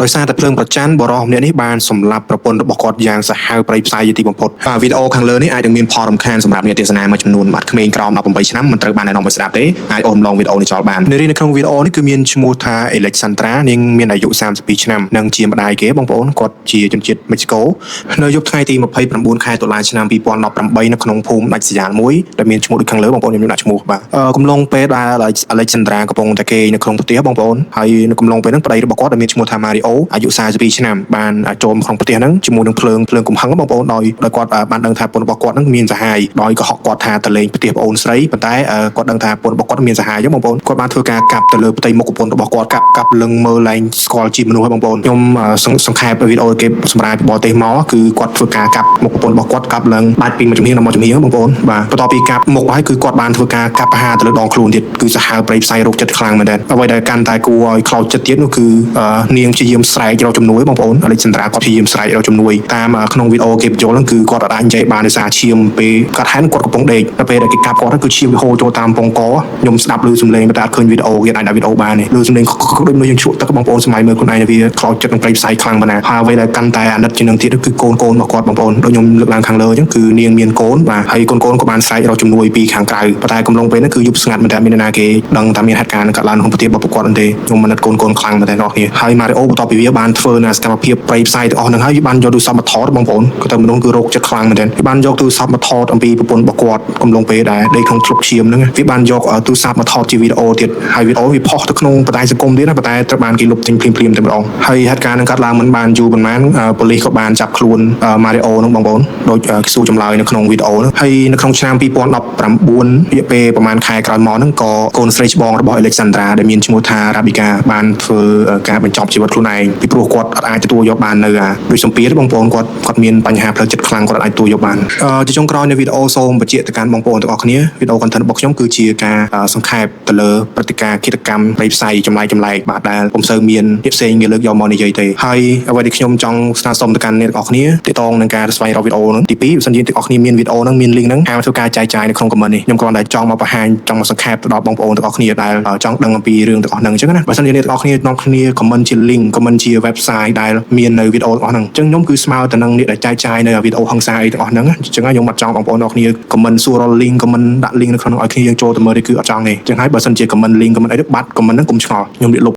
ដោយសារតែភ្លើងប្រច័ណ្ឌបុរសម្នាក់នេះបានសម្លាប់ប្រពន្ធរបស់គាត់យ៉ាងសាហាវព្រៃផ្សៃជាទីបំផុតបាទវីដេអូខាងលើនេះអាចនឹងមានផលរំខានសម្រាប់អ្នកទស្សនាមួយចំនួនបាទក្មេងក្រោម18ឆ្នាំមិនត្រូវបានណែនាំឲ្យស្ដាប់ទេអាចអូនឡងវីដេអូនេះចោលបាននារីនៅក្នុងវីដេអូនេះគឺមានឈ្មោះថា Alexandra នាងមានអាយុ32ឆ្នាំនិងជាម្ដាយគេបងប្អូនគាត់ជាជនជាតិមិចស៊ីកូនៅយប់ថ្ងៃទី29ខែតុលាឆ្នាំ2018នៅក្នុងភូមិដាច់ស្រយាលមួយដែលមានឈ្មោះដូចខាងលើបងប្អូនខ្ញុំដាក់ឈ្មោះបាទអឺកំឡុងពេលដែល Alexandra កំពុងតែគេងនៅក្នុងផ្ទះបងប្អូនហើយនៅកំឡុងពេលហ្នឹងប្តីរបស់គាត់ដែលមានឈ្មោះថា Mario អាយុ42ឆ្នាំបានចូលមកក្នុងផ្ទះហ្នឹងជាមួយនឹងភ្លើងភ្លើងកំហឹងបងប្អូនដោយដោយគាត់បានដឹងថាប្រពន្ធរបស់គាត់ហ្នឹងមានសហាយដោយកុហកគាត់ថាទៅលេងផ្ទះប្អូនស្រីប៉ុន្តែគាត់ដឹងថាប្រពន្ធរបស់គាត់មានសហាយអញ្ចឹងបងប្អូនគាត់បានធ្វើការកាប់ទៅលើផ្ទៃមុខប្រពន្ធរបស់គាត់កាប់កាប់លឹងមើលឡើងស្គាល់ជាមនុស្សហើយបងប្អូនខ្ញុំសង្ខេបវីដេអូគេសម្រាប់បរទេសមកគឺគាត់ធ្វើការកាប់មុខប្រពន្ធរបស់គាត់កាប់ឡើងដាច់ពីមួយចំហៀងដល់មួយចំហៀងបងប្អូនបាទបន្ទាប់ពីកាប់មុខហើយគឺគាត់បានធ្វើការកាប់ប្រហារទៅលើដងខ្លួនទៀតគឺសាហាវព្រៃផ្សៃរោគចិត្តខ្លាំងមែនទែនអ្វីដែលកាន់តែគួរឲ្យខ្លោចចិត្តទៀតនោះគឺនាងព្យាយាមស្រែករកជំនួយបងប្អូនអលិចសន្ត្រាគាត់ព្យាយាមស្រែករកជំនួយតាមក្នុងវីដេអូគេបញ្យល់ហ្នឹងគឺគាត់អាចនិយាយបានដោយសារឈាមពេលគាត់ហែនគាត់កំពុងដេកដល់ពេលដែលគេកាប់គាត់គឺឈាមវាហូរចូលតាមពងកខ្ញុំស្ដាប់ឮសំឡេងតែអត់ឃើញវីដេអូគេអាចដាក់វីដេអូបានទេឮសំឡេងដូចមើលយើងជ្រក់ទឹកបងប្អូនសម័យមើលខ្លួនឯងវាខ្លោចចិត្តនឹងព្រៃផ្សៃខ្លាំងប៉ុណ្ណាហើយអ្វីដែលកាន់តែអាណិតជាងនឹងទៀតគឺកូនកូនរបស់គាត់បងប្អូនដូចខ្ញុំលើកឡើងខាងលើអញ្ចឹងគឺនាងមានកូនបាទហើយកូនកូនក៏បានស្រែករកជំនួយពីខាងក្រៅប៉ុន្តែកំឡុងពេលហ្នឹងគឺយប់ស្ងាត់មិនតែមាននរណាគេដឹងថាមានហេតុការណ៍នឹងកើតឡើងក្នុងប្រទេសរបស់ពួកគាត់នោះទេខ្ញុំអាណិតកូនកូនខ្លាំងមែនតើអ្នកគ្នាហើយម៉ារីអូបន្ទាប់ពីវាបានធ្វើនៅសកម្មភាពព្រៃផ្សៃទាំងអស់ហ្នឹងហើយវាបានយកទូរស័ព្ទមកថតបងប្អូនគាត់ទៅមនុស្សគឺរោគចិត្តខ្លាំងមែនតើវាបានយកទូរស័ព្ទមកថតអំពីប្រពន្ធរបស់គាត់កំឡុងពេលដែលដេកក្នុងធ្លុកឈាមហ្នឹងវាបានយកទូរស័ព្ទមកថតជាវីដេអូទៀតហើយវីដេអូវាផុសទៅក្នុងបណ្ដាញសង្គមទៀតណាប៉ុន្តែត្រូវបានគេលុបចេញភ្លាមៗតែម្ដងហើយហេតុការណ៍ហ្នឹងកើតឡើងមិនបានយូរប៉ុន្មានប៉ូលីសក៏បានចាប់ខ្លួនម៉ារីអូហ្នឹងបងប្អូនដូចសួរចម្លើយនៅក្នុងវីដេអូហ្នឹងហើយនៅក្នុងឆ្នាំ2019រយៈពេលប្រហែលខែក្រោយមកហ្នឹងក៏កូនស្រីច្បងរបស់ Alexandra ដែលមានឈ្មោះថា Rabika បានធ្វើការបញ្ចប់ជីវិតខ្លួនឯងពីព្រោះគាត់អត់អាចទទួលយកបាននៅអាដូចសម្ពាធបងប្អូនគាត់គាត់មានបញ្ហាផ្លូវចិត្តខ្លាំងគាត់អាចទទួលយកបានជាចុងក្រោយនៃវីដេអូសូមបញ្ជាក់ទៅកាន់បងប្អូនទាំងអស់គ្នាវីដេអូ content របស់ខ្ញុំគឺជាការសង្ខេបទៅលើព្រឹត្តិការណ៍ឃាតកម្មព្រៃផ្សៃចម្លែកចម្លែកបាទដែលពុំសូវមានភាពផ្សេងគេលើកយកមកនិយាយទេហើយអ្វីដែលខ្ញុំចង់ស្នើសុំទៅកាន់អ្នកទាំងអស់គ្នាទាក់ទងនឹងការស្វែងរកវីដេអូហ្នឹងទី2បើសិនជាទាំងអស់គ្នាមានវីដេអូហ្នឹងមាន link ហ្នឹងហាមធ្វើការចែកចាយនៅក្នុង comment នេះខ្ញុំគ្រាន់តែចង់មកបង្ហាញចង់មកសង្ខេបទៅដល់បងប្អូនទាំងអស់គ្នាដែលចង់ដឹងអំពីរឿងទាំងអស់ហ្នឹងអញ្ចឹងណាបើសិនជាអ្នកទាំងអស់គ្នានាំគ្នា comment ជា link comment ជា website ដែលមាននៅវីដេអូទាំងអស់ហ្នឹងអញ្ចឹងខ្ញុំគឺស្មើទៅនឹងអ្នកដែលចែកចាយនៅវីដេអូហិង្សាអីទាំងអស់ហ្នឹងអញ្ចឹងខ្ញុំអត់ចង់បងប្អូនទាំងអស់គ្នា comment សួររក link comment ដាក់ link នៅក្នុងឲ្យគ្នាយើងចូលទៅមើលទេគឺអត់ចង់ទេអញ្ចឹងហើយបើសិនជា comment link comment អីទៅបាត់ comment ហ្នឹងកុំឆ្ងល់ខ្ញុំលាកលុប។